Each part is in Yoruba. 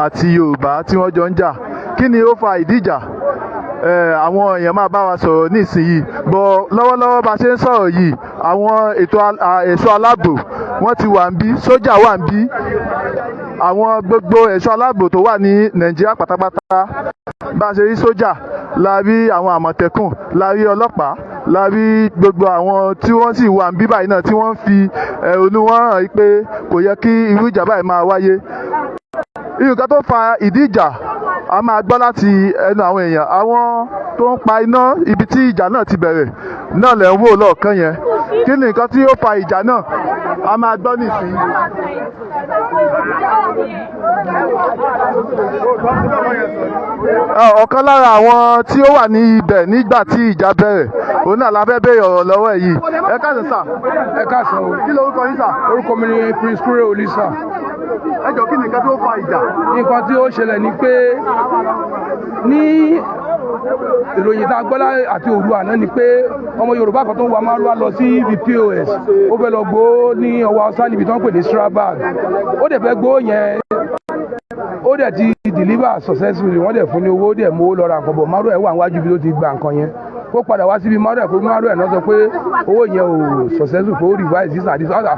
àti Yorùbá tí wọ́n jọ ń jà. Kí ni ó fa ìdíjà? Àwọn èèyàn máa bá wa sọ̀rọ̀ nísìnyìí bọ̀. Lọ́wọ́lọ́wọ́ bá ṣe ń sọ̀rọ̀ yìí, àwọn ètò ẹ̀ṣọ́ aláàbò wọ́n ti wà ń bí, sójà wà ń bí, àwọn gbogbo ẹ̀ṣọ́ aláàbò tó wà ní Nàìjíríà pátápátá. Bá a ṣe rí sójà la rí àwọn Àmọ̀tẹ́kùn, la rí ọlọ́pàá, la rí gbogbo àwọn tí wọ́n sì wà ń bí báyìí náà tí wọ́n ń fi ẹ̀hónú wọn hàn pé kò yẹ kí irú ìjà báyìí máa wáyé. Nǹkan tó fa ìdí ìjà, a máa gbọ́ láti ẹnu àwọn èèyàn. Àwọn tó ń pa iná ibi tí ìjà náà ti bẹ̀rẹ̀ náà lẹ̀ ń wò lọ́ọ̀kan yẹn. Kí ni nǹkan tí ó fa ìjà náà? A máa gbọ́ nísìnyí. Ọ̀kan lára àwọn tí ó wà ní ibẹ̀ nígbà tí ìjà bẹ̀rẹ̀, òun náà la fẹ́ béèrè ọ̀rọ̀ lọ́wọ́ ẹ̀ yìí. Ẹ káàsán, sà. Ẹ káàsán o. Kí lorúkọ yín, sà? Orúkọ mi ni Prince Kure Olisa. Ẹ jọ̀ọ́, kí ni nǹkan tó fa ìjà? Nǹkan tí ó ṣẹlẹ̀ ni pé ní ìròyìn tá a gbọ́ àti òru àná ni pé ọmọ Yorùbá kan tó ń wa márúwá lọ sí ibi POS, ó fẹ́ lọ gbowó ní ọwọ́ Haúsá níbi tó ń pè ní Strabag. Ó dẹ̀ fẹ́ gbowó yẹn, ó dẹ̀ ti deliver successfully, wọ́n dẹ̀ fún ní owó, ó dẹ̀ mú owó lọ ra nǹkan bọ̀. Márúwá ẹ̀ wà níwájú ibi tó ti gba nǹkan yẹn. Ó padà wá síbi márúwá ẹ̀ pé márúwá ẹ̀ náà sọ pé owó yẹn ò successful, pé ó revise this and this other.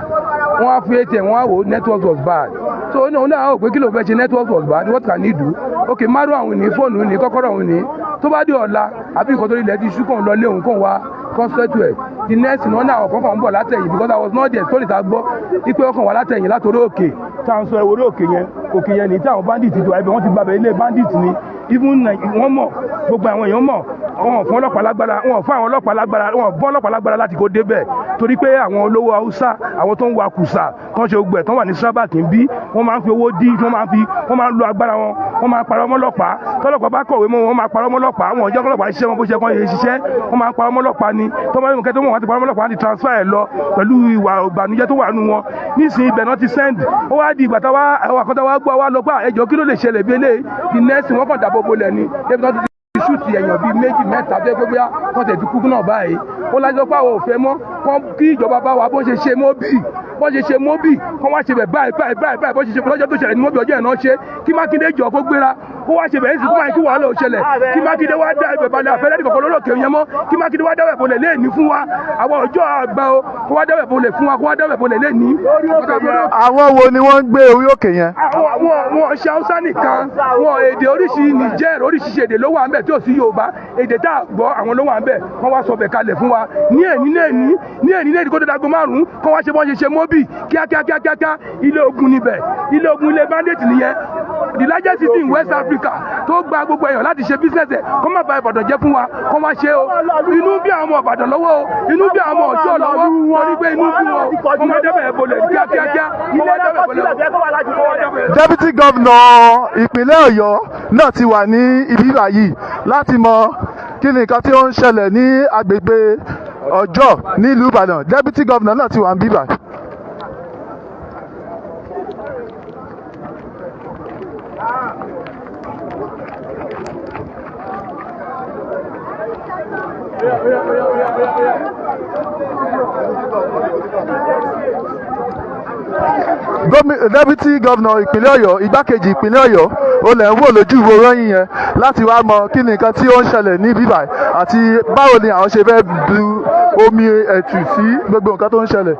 Wọ́n á fi ATM, wọ́n á wò, network was bad. So ó ní òun náà ó pé kí ló fẹ́ ṣe? Network was bad, what can he do? Ok, márúwá òun ní fóònù ní kọ́kọ́rọ́ òun ní tó bá dé ọ̀la àbí nǹkan tó rí ilẹ̀ ti ṣú, kóun lọ lé òun, kóun wá kọ́ńsẹ́tù ẹ̀. The next thing, wọ́n ní àwọn kan ń bọ̀ látẹ̀yìn, because I was not there. Story ta gbọ́ ipe ọkàn wà látẹ̀yìn látòrí òkè tá à ń sọ, ìwòrí òkè yẹn, òkè yẹn ní tí àwọn bandit ti wà ibẹ̀, wọ́n ti gbàbẹ̀ ilé bandit ni. Even wọ́n mọ̀, gbogbo àwọn èèyàn mọ̀, wọn fún ọlọ́pàá lágbára, wọn fún àwọn ọlọ́pàá lágbára, wọn fún ọlọ́pàá lágbára láti kó débẹ̀, torí pé àwọn olówó Haúsá, àwọn tó ń wa kùsà, tó ń ṣe gbogbo ẹ̀, tó ń wà ní Strabag ń bí, wọ́n máa ń fi owó dí, wọ́n máa ń fi, wọ́n máa ń lo agbára wọn, wọ́n máa ń parọ́ mọ́ ọlọ́pàá. Tọ́lọ́pàá bá kọ̀wé mọ́ wọn, wọ́n máa parọ́ mọ́ ọlọ́pàá. Wọn ò jẹ́ kọ́lọ́pàá ṣiṣẹ́ wọn bó ṣe kọ́ yẹ ṣiṣẹ́, wọ́n máa ń parọ́ mọ́ ọlọ́pàá ni. Tó bá yẹ kẹ́ tó mọ̀, wọ́n ti parọ́ mọ́ ọlọ́pàá, wọ́n ti transfer ẹ̀ lọ pẹ̀lú ìwà ìbànújẹ́ tó wà nù wọn nísìnyí. Ibẹ̀ náà ti send. Ó wá di ìgbà táwa àwọn àkọ́tà wa gbọ́ wa lọ pé ẹjọ́, kí ló lè ṣẹlẹ̀ bí eléyìí? The next, wọ́n kàn dábò bolẹ̀ ni débi tó ti shoot èèyàn bíi méjì mẹ́ta tó yẹ pé bóyá wọ́n tẹ̀ ti kú náà báyìí. Ó lájọ́ pé àwọn ò fẹ́ mọ́ kán kí ìjọba bá wa bó ṣe ṣe Mobi, bó ṣe ṣe Mobi, kán wá ṣe bẹ̀ báyìí báyìí báyìí báyìí, bó ṣe ṣe lọ́jọ́ tó ṣẹlẹ̀ ní Mobi, ọjọ́ ẹ̀ náà ṣe. Kí Mákindé jọ kó gbéra, kó wá ṣe bẹ̀rẹ̀ sí, kó máa kí wàhálà ò ṣẹlẹ̀. Kí Mákindé wá dá ibẹ̀ balẹ̀, àfẹ́lẹ́ nìkan lólókè yẹn mọ́. Kí Mákindé wá dáwẹ̀ bolẹ̀ léèní fún wa. Àwọn ọjọ́ àgbà o, kó wá dáwẹ̀ bolẹ̀ fún wa, kó wá dáwẹ̀ bolẹ̀ léèní. Àwọn wo ni wọ́n ń gbé orí òkè yẹn? Àwọn wọn ṣe Haúsá nìkan, wọn èdè oríṣi Niger, oríṣiríṣi èdè ló wà ń bẹ̀ tí ò sí Yorùbá. Èdè tá a gbọ́, àwọn ló wà ń bẹ̀. Wọ́n wá sọ bẹ̀ kalẹ̀ fún wa ní èní ní èní ní èní ní èní, kó tó dago 5, kó wá ṣe bọ́n ṣe ṣe Mobi kíákíá kíákíá. Ilé ogun níbẹ̀, ilé ogun, ilé bandit nìyẹn. The largest city in West Africa tó gba gbogbo èèyàn láti ṣe business ẹ̀, kó má ba Ìbàdàn jẹ́ fún wa. Kó má ṣe o. Inú bí àwọn ọmọ Ìbàdàn lọ́wọ́ o, inú bí àwọn ọmọ Ọ̀ṣọ́ lọ́wọ́, torí pé inú bí wọn. Kó má débẹ̀ bolẹ̀ kíákíá, kó má débẹ̀ bolẹ̀. Deputy governor ìpínlẹ̀ Ọ̀yọ́ náà ti wà ní ibi báyìí láti mọ kí ni nǹkan tí ó ń ṣẹlẹ̀ ní agbègbè Ọjọ́ nílùú Ìbàdàn. Deputy governor náà ti wà ní bíbá. Deputy governor ìpínlẹ̀ Ọ̀yọ́, igbákejì ìpínlẹ̀ Ọ̀yọ́, ó lẹ̀ ń wò lójú ìwòran yín yẹn láti wá mọ kí ni nǹkan tí ó ń ṣẹlẹ̀ ní bíbá àti báwo ni àwọn ṣe fẹ́ bu omi ẹ̀tù sí gbogbo nǹkan tó ń ṣẹlẹ̀.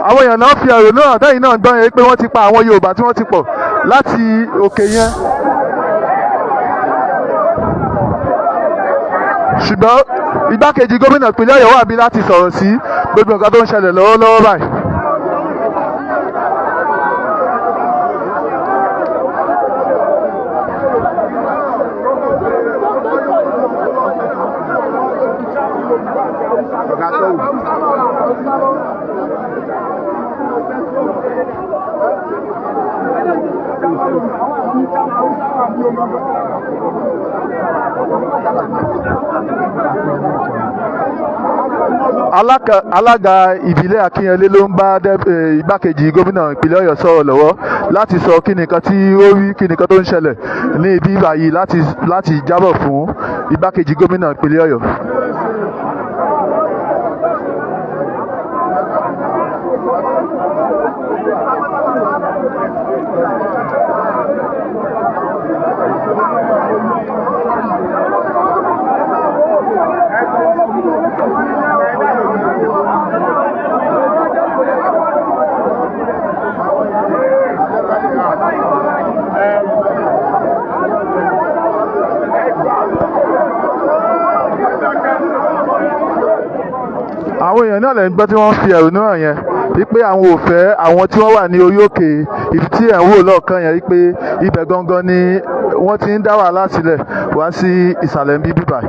Àwọn èèyàn náà fi ẹ̀rọ náà tẹ́yìn náà gbọ́n yẹn pé wọ́n ti pa àwọn Yorùbá tí wọ́n ti pọ̀ láti òkè yẹn. Ṣùgbọ́n igbákejì gómìnà ìpínlẹ̀ Ọ̀yọ́ wà bí láti sọ̀rọ̀ sí gbogbo nǹkan tó ń ṣẹlẹ̀ lọ́wọ́lọ́wọ́ báyìí. Alága ìbílẹ̀ Akínyẹlé ló ń bá igbákejì gómìnà ìpínlẹ̀ Ọ̀yọ́ sọ̀rọ̀ lọ́wọ́ láti sọ kí nìkan tí ó rí, kí nìkan tó ń ṣẹlẹ̀ ní ibi báyìí, láti jábọ̀ fún igbákejì gómìnà ìpínlẹ̀ Ọ̀yọ́. Àwọn èèyàn náà lè ń gbọ́ tí wọ́n fi ẹ̀rù náà yẹn wípé àwọn ò fẹ́ àwọn tí wọ́n wà ní orí òkè ibi tí ẹ̀ ń wò lọ́ọ̀kan yẹn, wípé ibẹ̀ gangan ni wọ́n ti ń dá wàhálà sílẹ̀ wá sí ìsàlẹ̀ ń bí bíbà.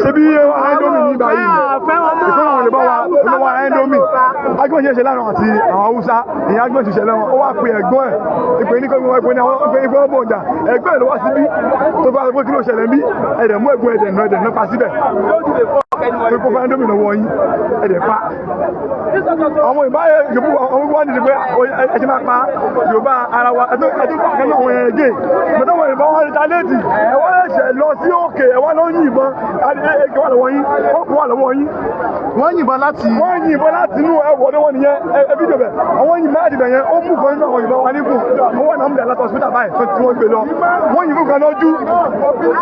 Ṣebí Indomie ní báyìí, ìfẹ́ àwọn olè bá wa lọ́wọ́ Indomie. Agbọ́n ṣe ṣe lánàá àti àwọn Haúsá ìyẹn, agbọ́n ṣiṣẹ́ lẹ́wọ̀n. Ó wá pe ẹ̀gbọ́n ẹ̀, ìpè ní kọ́ ìpè ní àwọn ìpè ní bọ̀ ọjà. Ẹ̀gbọ́n ẹ̀ ló wá síbí tó bá pé kí ló ṣẹlẹ̀ ń bí. Ẹ̀dẹ̀ mú ẹ̀gbọ́n, ẹ̀dẹ̀ nà, ẹ̀dẹ̀ nà pa síbẹ̀ pé kó fún Indomie lọ́wọ́ yín, ẹ̀dẹ̀ pa àwọn ìbáyé Yorùbá. Àwọn wá nídìí pé ẹ ṣe máa pa Yorùbá ara wa. Ẹtú pàkẹ́ náà àwọn ẹ̀gẹ́ mọ́tò wọn ìbọn wọn ta léèdì. Ẹ wọ́n ṣẹ̀ lọ sí òkè, ẹ wá lọ yìnbọn. Ẹ̀kẹ́ wà lọ́wọ́ yín, wọ́n kó wà lọ́wọ́ yín. Wọ́n yìnbọn láti. Wọ́n yìnbọn láti inú ẹ̀wọ̀ ní wọ́n nìyẹn. Ẹ fídíò bẹ̀ àwọn yìnbọn láti bẹ̀ yẹn. Ó mú kan nínú àwọn yìnbọn wa níkù. Wọ́n wà náà ń bẹ̀ láti hospital báyìí tí wọ́n gbé lọ. Wọ́n yìnbọn kan lójú.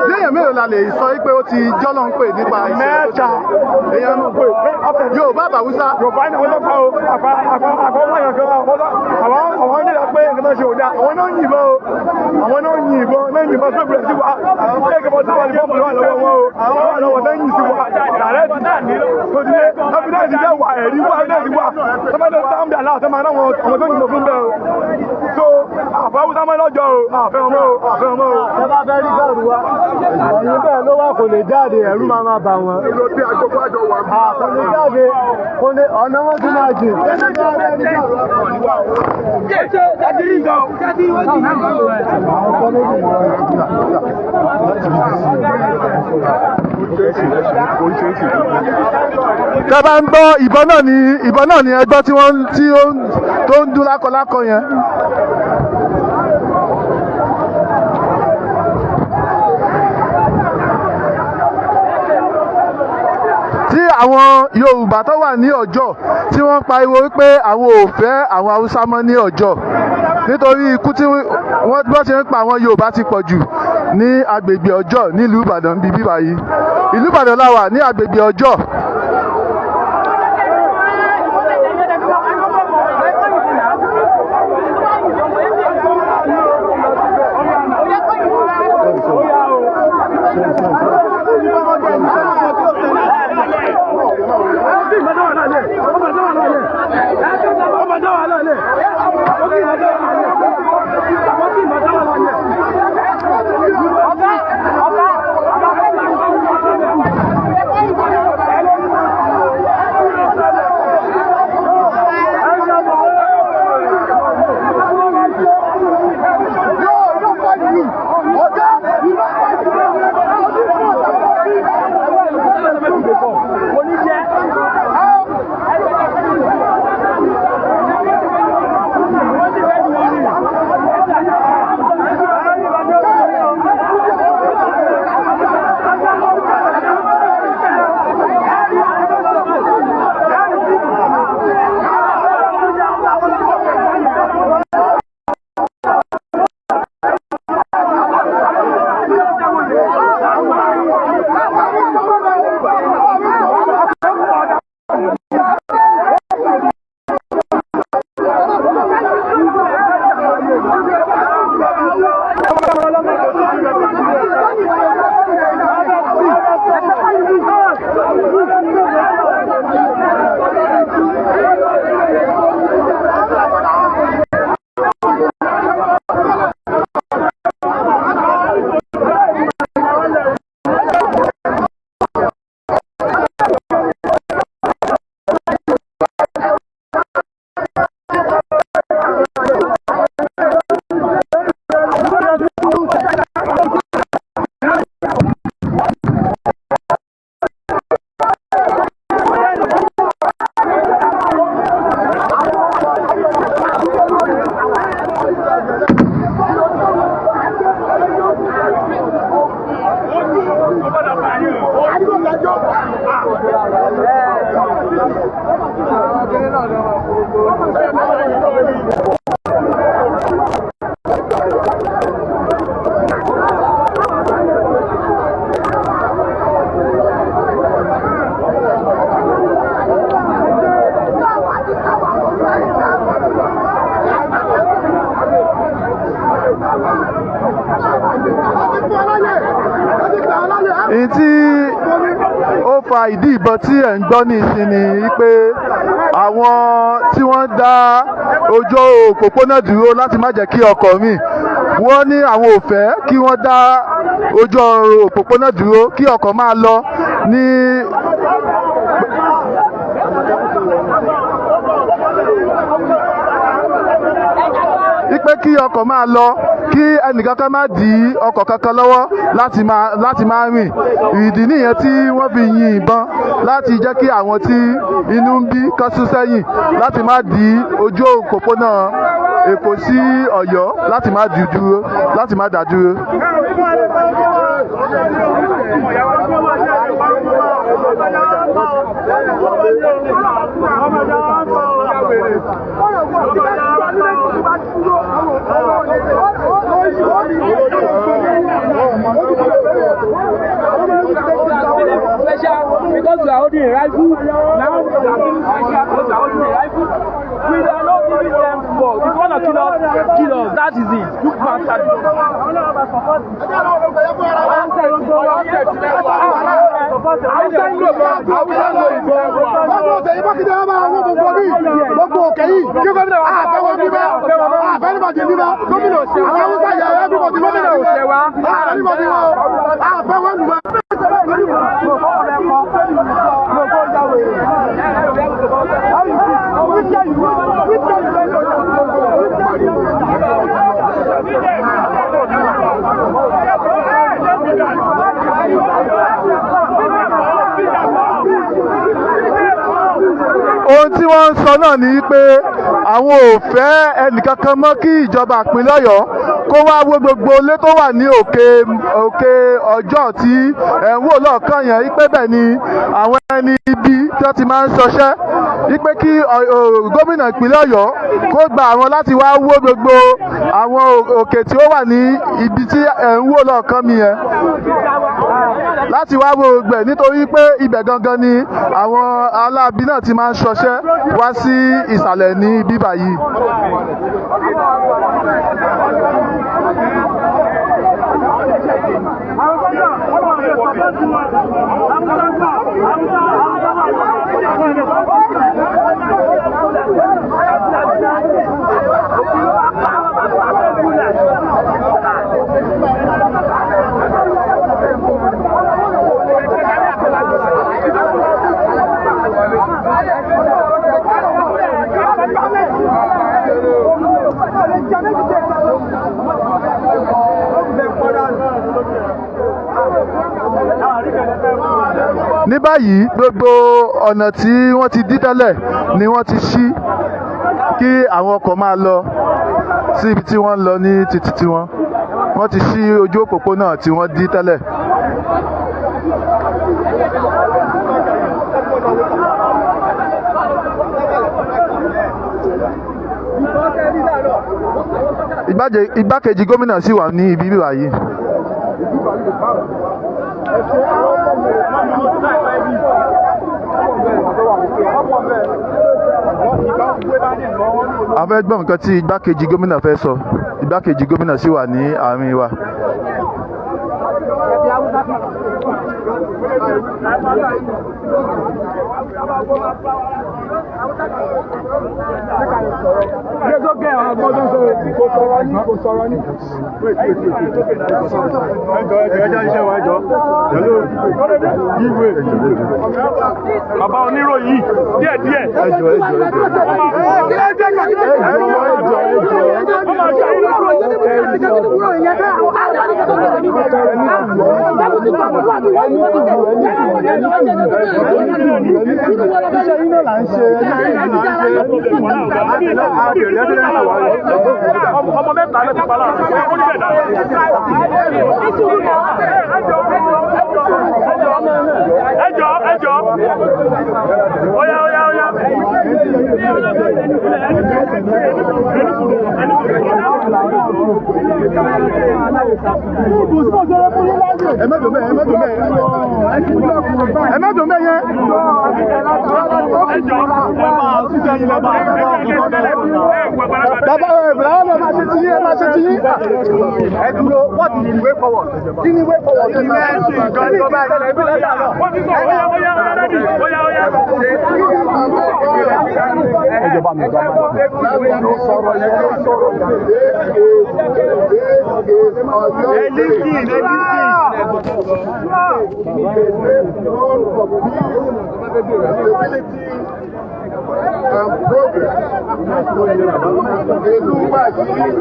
Léèyàn mélòó la lè sọ pé ó ti jọ́lọ́ ń pè nípa ìṣẹ̀lẹ̀ tó Mẹ́ta. ṣẹlẹ̀? Èèyàn Yorùbá àbàwúsá? Yorùbá ní àwọn ọlọ́pàá o. Àpá àpá àpá wọn yàn kan àwọn àwọn nílò pé nǹkan tó ṣe ò dáa. Àwọn náà yìnbọn o, àwọn náà yìnbọn, náà yìnbọn tó bẹ̀rẹ̀ sí wa. Ẹ̀kẹ́ tó wà ní bọ́ọ̀mù lọ́wọ́ lọ́wọ́ wọn o, àwọn wà lọ́wọ́ náà yìn sí wa dàrẹ́tì tó ti lé. Evidence dẹ́ wà, ẹ̀rí wà, evidence wà. Tọ́mọdé sáńdà láà tó máa ná àwọn tó yìnbọn fún bẹ́ẹ̀ o. So àfẹ́ Haúsá mọ́ lọ́jọ́ o, àfẹ́ ọmọ o, àfẹ́ ọmọ o. Tẹ́ bá fẹ́ rí bẹ́ẹ̀rù wa, ẹ̀yìn bẹ́ẹ̀ ló wà, kò lè jáde, ẹ̀rù máa máa bà wọ́n. Kò lè jáde, kò lè, ọ̀nà wọn tún máa jìn. Tẹ́ bá ń gbọ́ ìbọn náà ní, ìbọn náà ní ẹgbọ́ tí wọ́n tí ó ń tó ń dún lákọlákọ yẹn. Tí àwọn Yorùbá tó wà ní Ọjọ́ tí wọ́n pariwo wípé àwọn ò fẹ́ àwọn Haúsá mọ́ ní Ọjọ́, nítorí ikú tí wọ́n bọ́ ṣe ń pa àwọn Yorùbá ti pọ̀ jù ní agbègbè Ọjọ́ nílùú Ìbàdàn bíbí báyìí. Ìlú Ìbàdàn la wà, ní agbègbè Ọjọ́. Èyí tí ó fa ìdí ìbọn tí ẹ̀ ń gbọ́ ní ìsinmi pé àwọn tí wọ́n dá ojú òpópónà dúró láti má jẹ́ kí ọkọ̀ rìn, wọ́n ní àwọn ò fẹ́ kí wọ́n dá ojú òpópónà dúró kí ọkọ̀ máa lọ ní. Wípé kí ọkọ̀ máa lọ, kí ẹnìkankan má dí ọkọ̀ kankan lọ́wọ́ láti máa rìn. Ìdí nìyẹn tí wọ́n fi yin ìbọn láti jẹ́ kí àwọn tí inú ń bí kán sún sẹ́yìn láti má dí ojú òpópónà Èkó sí Ọ̀yọ́, láti má dí dúró, láti má dá dúró. Special because we are holding a rifle. Now we are feeling special because we are holding a rifle. We are not giving them for. If you wanna kill us, kill us. That is it. You bastard. Haúsá ń lò bọ́, Haúsá ń lò ìbọn. Gbogbo ọ̀sẹ̀ yìí, Mákindé wọn máa wọ́n gbogbo bí gbogbo òkè yìí kí gómìnà àfẹ́ wọn bíbá, àfẹ́ níbàdí bíbá gómìnà àwọn Haúsá yà everybody gómìnà àfẹ́ níbàdí wọn àfẹ́ wọn nùmọ́. Ohun tí wọ́n ń sọ náà ni pé àwọn ò fẹ́ ẹnìkankan mọ́, kí ìjọba ìpínlẹ̀ Ọ̀yọ́ kó wá wó gbogbo ilé tó wà ní òkè ọjọ́ tí ẹ̀ ń wò lọ́ọ̀kan yẹn, wípé bẹ́ẹ̀ ni àwọn ẹni ibi tí wọ́n ti máa ń ṣọṣẹ́, wípé kí gómìnà ìpínlẹ̀ Ọ̀yọ́ kó gba àwọn láti wá wó gbogbo àwọn òkè tí ó wà ní ibi tí ẹ̀ ń wò lọ́ọ̀kan mi yẹn, láti wá wo gbẹ̀, nítorí pé ibẹ̀ gangan ni àwọn aláàbí náà ti máa ń ṣọṣẹ́ wá sí ìsàlẹ̀ ní bíbà yìí. Ní báyìí, gbogbo ọ̀nà tí wọ́n ti dí tẹ́lẹ̀ ni wọ́n ti ṣí kí àwọn ọkọ̀ máa lọ sí ibi tí wọ́n ń lọ ní títí tí wọ́n ti ṣí ojú òpópónà tí wọ́n dí tẹ́lẹ̀. Igbákejì gómìnà sì wà ní ibi bíbá yìí. A fẹ́ gbọ́ nǹkan tí igbákejì gómìnà fẹ́ sọ. Igbákejì gómìnà sì wà ní àárín wa. Kò sọ̀rọ̀ ní, kò sọ̀rọ̀ ní. Ẹjọ́, ẹjọ́, iṣẹ́ wa, ẹjọ́. Ìwé. Bàbá oníròyìn, díẹ̀ díẹ̀. Ẹjọ́, ẹjọ́, ẹjọ́, ẹjọ́, ẹjọ́, ẹjọ́. Iṣẹ́ yín náà là ń ṣe. Ọmọ mẹ́ta ló ti pa láàrin. Ó ní bẹ́ẹ̀ dáná. Ẹjọ́, ẹjọ́. Óyá, óyá, óyá. Ẹ má dùn bẹ́ẹ̀, ẹ má dùn bẹ́ẹ̀, ẹ má dùn bẹ́ẹ̀ yẹn. Bàbá ẹ bàbá ẹ máa ṣe ti yín, ẹ máa ṣe ti yín. Ẹ dúró, what is the way forward? Kí ni way forward? Kí ni ìjọba ìṣẹ̀lẹ̀ ìbílẹ̀ yà lọ? Wọ́n ti sọ, óyá óyá óyá ready, óyá óyá. Ẹjọba mi gbà máa. Ẹ lísìn, ẹ Stability and progress. Ìlú wa yìí,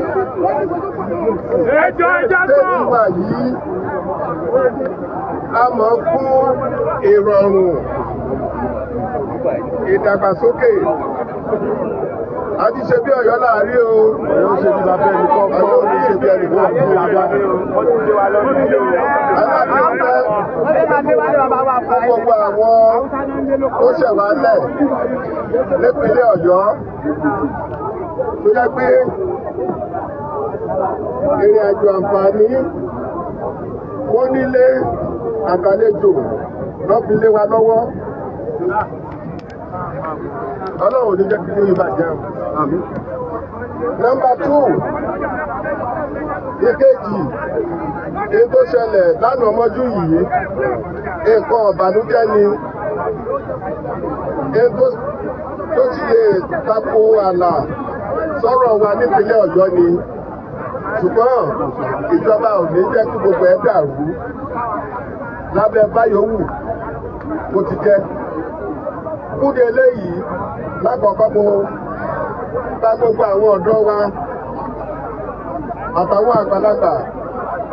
Ẹjọ́ ẹja ìlú sọ. wa yìí, a mọ̀ fún ìrọ̀rùn, ìdàgbàsókè. A ti ṣe bí Ọ̀yọ́ láàárín o. Ọ̀yọ́ ṣe bí bàbá ẹnì kọ̀ọ̀kan. Ọ̀yọ́ ò ní ṣe bí ẹnì kọ̀ọ̀kan. Fún gbogbo àwọn tó ṣẹ̀wá lẹ̀ nípínlẹ̀ Ọ̀yọ́ tó jẹ́ pé ìrìn àjò àǹfààní kónílé àtàlejò lọ́ fi lé wa lọ́wọ́. Ọlọ́run ò ní jẹ́ kí ní ìbàjẹ́ o. Nọ́mbà 2, ìkejì, èyí tó ṣẹlẹ̀ lánàá mọ́jú yìí, nǹkan ọ̀bànújẹ́ ni, èyí tó sì lè tako ààlà sọ̀rọ̀ wa nípínlẹ̀ Ọ̀yọ́ ni. Ṣùgbọ́n ìjọba ò ní jẹ́ kí gbogbo ẹ̀ dàrú lábẹ́ báyọ̀wù bó ti jẹ́. Fúdi eléyìí, lákọ̀ọ́kọ́ mo bá gbogbo àwọn ọ̀dọ́ wa àtàwọn àgbàlagbà,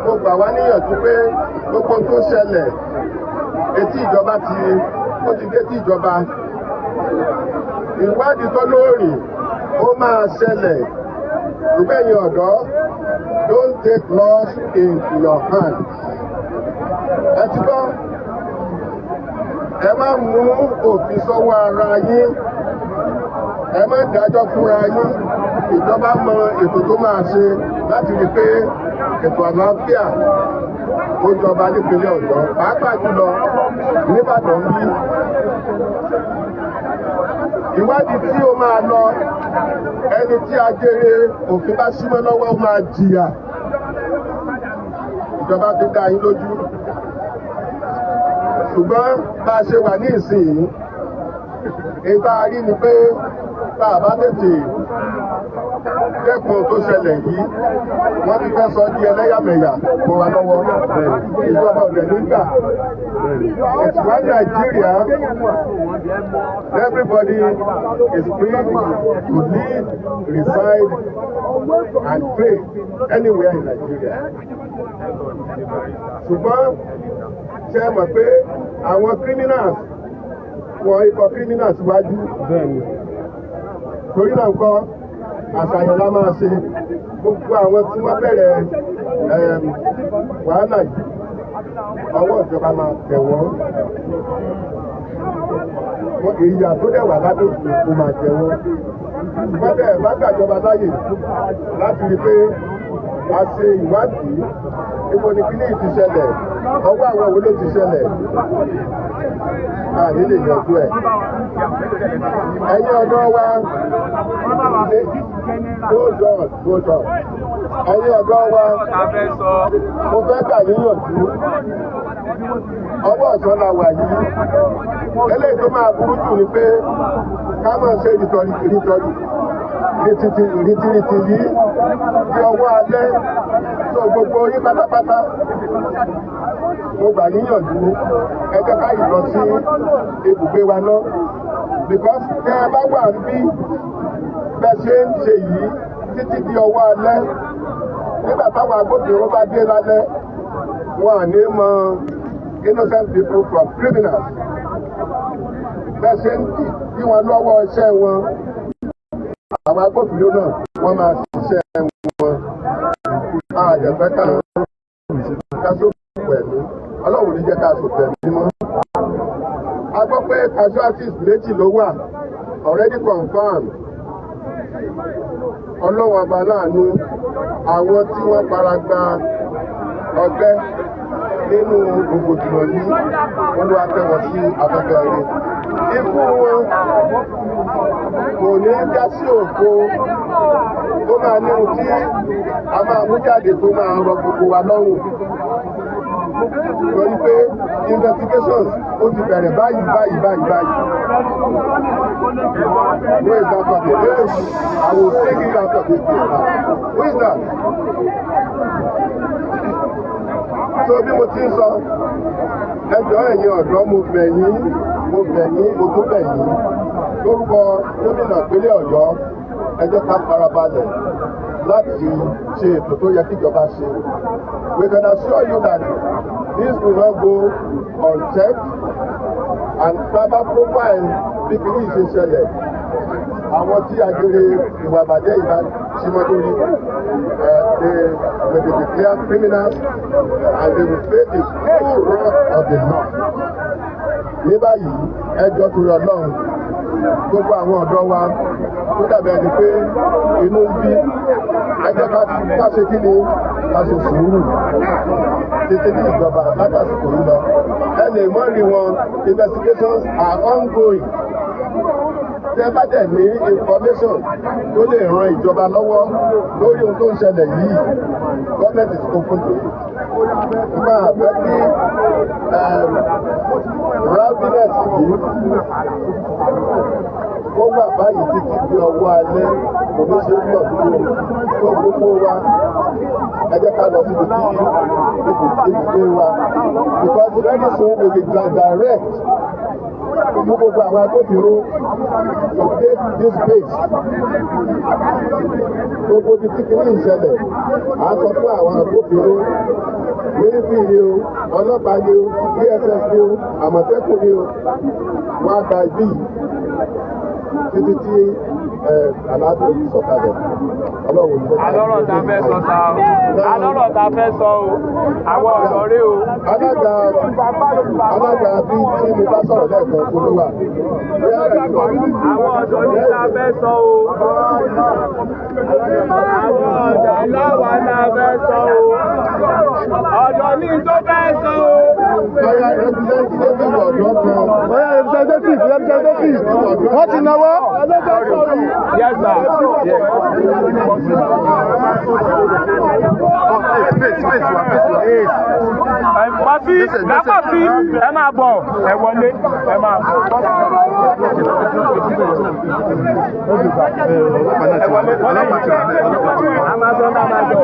mo gbà wá níyànjú pé gbogbo tó ṣẹlẹ̀ etí ìjọba ti ó ti dé tí ìjọba. Ìwádìí tó lóòrìn ó máa ṣẹlẹ̀, ṣùgbọ́n ẹ̀yin ọ̀dọ́, don't take laws into your hands. Ẹ ti gbọ́, ẹ má mú òfin sọ́wọ́ ara yín, ẹ má dájọ́ fúnra yín. Ìjọba mọ ètò tó máa ṣe láti rí i pé ètò àlàáfíà ó jọba nípínlẹ̀ Ọ̀yọ́, pàápàá jùlọ nìbàdàn bí. Ìwádìí tí ó máa lọ, ẹni tí ajere òfin bá símọ́ lọ́wọ́ ó máa jìyà. Ìjọba fi dá yín lójú. Ṣùgbọ́n bá a ṣe wà ní ìsìn, ìta rí ni pé tá a bá tètè dẹ́kun tó ṣẹlẹ̀ yìí, wọ́n ti fẹ́ sọ di ẹlẹ́yàmẹ̀yà mọ́ wa lọ́wọ́. Ìjọba ọ̀dẹ̀ nígbà. It's one Nigeria, everybody is free to live, reside and trade anywhere in Nigeria. Ṣùgbọ́n ṣe é mọ̀ pé àwọn criminals wọ́n ikọ̀ criminals wájú. Torí náà ńkọ́, àṣàyàn la máa ṣe. Gbogbo àwọn tí wọ́n bẹ̀rẹ̀ wàhálà yìí, ọwọ́ ìjọba máa tẹ̀ wọ́n. Ìyà tó dẹ̀ wà lábẹ́ òfin kó máa jẹ wọ́n. Ṣùgbọ́n bẹ́ẹ̀ bá gbàjọba láyè láti rí i pé a ṣe ìwádìí ibo ni kíní yìí ti ṣẹlẹ̀, ọwọ́ àwọn wo ló ti ṣẹlẹ̀, àní lè yanjú ẹ̀. Ẹ̀yin ọ̀dọ́ wa, hold on, hold on. Ẹ̀yin ọ̀dọ́ wa, mo fẹ́ gbà yín yànjú. Ọwọ́ ọ̀sán la wà yìí. Eléyìí tó máa burú jù ni pé ká máa ṣe rìtọ̀rì rìtọ̀rì rìtìtì rìtìrìtì yìí di ọwọ́ alẹ́ tó gbogbo yín pátápátá. Mo gbà yín yànjú, ẹ jẹ́ ká yìí lọ sí ibùgbé wa náà, because tẹ́ ẹ bá wà ń bí bẹ́ẹ̀ ṣe ń ṣe yìí títí di ọwọ́ alẹ́, nígbà táwọn agbófinró bá dé lálẹ́, wọn à ní mọ innocent people from criminals. Bẹ́ẹ̀ ṣe ń dí wọn lọ́wọ́ iṣẹ́ wọn, àwọn agbófinró náà wọ́n máa ṣiṣẹ́ wọn. Àjẹfẹ́ ká ká sófin ẹ̀mí, Ọlọ́run ní jẹ́ ká sòfin ẹ̀mí mọ́. A gbọ́ pé casualties 2 ló wà. already confirmed. Ọlọ́run ọba láàánú, àwọn tí wọ́n fara gba ọgbẹ́ nínú rògbòdìyàn yìí, Olúwa tẹ́ wọn sí afẹ́fẹ́ rẹ̀. Ikú wọn kò ní já sí òfo. Ó máa ní ohun tí a máa mú jáde tó máa rọ gbogbo wa lọ́rùn, torí pé investigations ó ti bẹ̀rẹ̀ báyìí báyìí báyìí báyìí. Who is that talking? Yes, I will take it out of this place now. Who is that? So bí mo ti ń sọ, ẹ jọ̀ọ́, ẹ̀yin ọ̀dọ́, mo bẹ̀ yín, mo bẹ̀ yín, mo tún bẹ̀ yín lórúkọ gómìnà ìpínlẹ̀ Ọ̀yọ́. Ẹ jẹ́ ká farabalẹ̀ láti ṣe ètò tó yẹ kíjọba ṣe. We can assure you that this will not go unchecked, and tá a bá profile bí kìíní ṣe ṣẹlẹ̀, àwọn tí agere ìwà ìbàjẹ́ ìbá símọ́ lórí, they will be declared criminals and they will face the full wrath of the law. Ní báyìí, ẹ jọ̀ọ́, torí Ọlọ́run, gbogbo àwọn ọ̀dọ́ wa tó dàbí ẹni pé inú ń bí, ẹ jẹ́ ká ṣe kí ni, ká ṣe sùúrù títí ní ìjọba látàsìkò yìí lọ. Ẹ lè mọ́ rí wọn, investigations are ongoing. Tẹ́ bá dẹ̀ ní information tó lè ran ìjọba lọ́wọ́ lórí ohun tó ń ṣẹlẹ̀ yìí, government is open to it. Máa fẹ́ kí rowdiness yìí kó wà báyìí títí di ọwọ́ alẹ́, kò ní ṣe pọ̀ dúró tó gbogbo wa. Ẹ jẹ́ ká lọ síbi tí ibùgbé wa, because very soon we will direct fún gbogbo àwọn agbófinró to take this base. Gbogbo ibi tí kìíní ìṣẹ̀lẹ̀, à ń sọ fún àwọn agbófinró, military ni o, ọlọ́pàá ni o, DSS ni o, Àmọ̀tẹ́kùn ni o, wọ́n á gba ibi yìí títí tí àlàáfíà yìí sọ̀kalẹ̀. Ọlọ́run ní. Alọ́rọ̀ tá a fẹ́ sọ sa o, alọ́rọ̀ tá a fẹ́ sọ o, àwọn ọ̀rọ̀ rẹ o. Alága bí tí mo bá sọ̀rọ̀ lẹ́ẹ̀kan kó ló wà. Àwọn ọ̀dọ́ ní tá a fẹ́ sọ o. Àwọn ọ̀dọ́ aláwa tá a fẹ́ sọ o. Ọ̀dọ́ ní tó fẹ́ sọ o. Bóyá representative ọ̀dọ́ kan. Bóyá representative, wọ́n ti náwó. Yes, sir. Yes. Space, space wa, space wa. Pàfi, lápàfi, ẹ máa bọ̀, ẹ wọlé, ẹ máa bọ̀. Ọlọ́pàá ti wà bẹ́ẹ̀, ọlọ́pàá ti wà. A máa sọ, a máa bọ̀.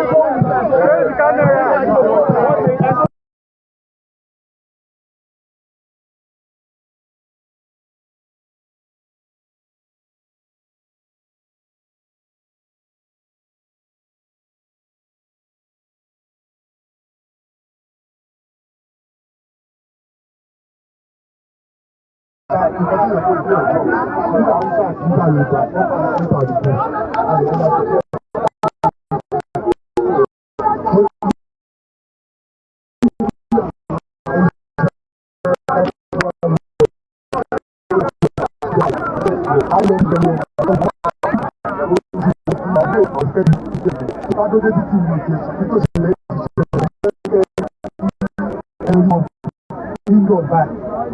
Nǹkan tí yẹ kó gbé ọjọ́ nígbà Haúsá àti nígbà Yorùbá, wọ́n padà nípa àdúgbò àlè nígbà tó.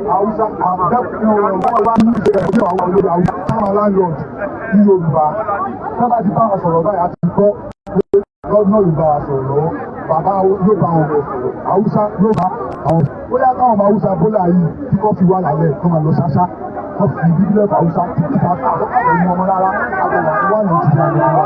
Hausa wá ní ìṣẹ̀lẹ̀ àwọn olórí Hausa táwọn landlord ní Yorùbá tá bá ti bá wa sọ̀rọ̀ báyìí, a ti gbọ́ pé gómìnà yóò bá wa sọ̀rọ̀ lọ́wọ́, bàbá yóò bá wọn sọ̀rọ̀, Hausa yóò bá àwọn. Bóyá káwọn ọmọ Hausa bólà yìí kí kò fi wà lálẹ́ kó máa lọ ṣáṣá, kó fi bíbélì Hausa títí ká àkọ́kọ́ ìmọ̀ ọmọ rárá àbọ̀wà wà Nàìjíríà ní wa.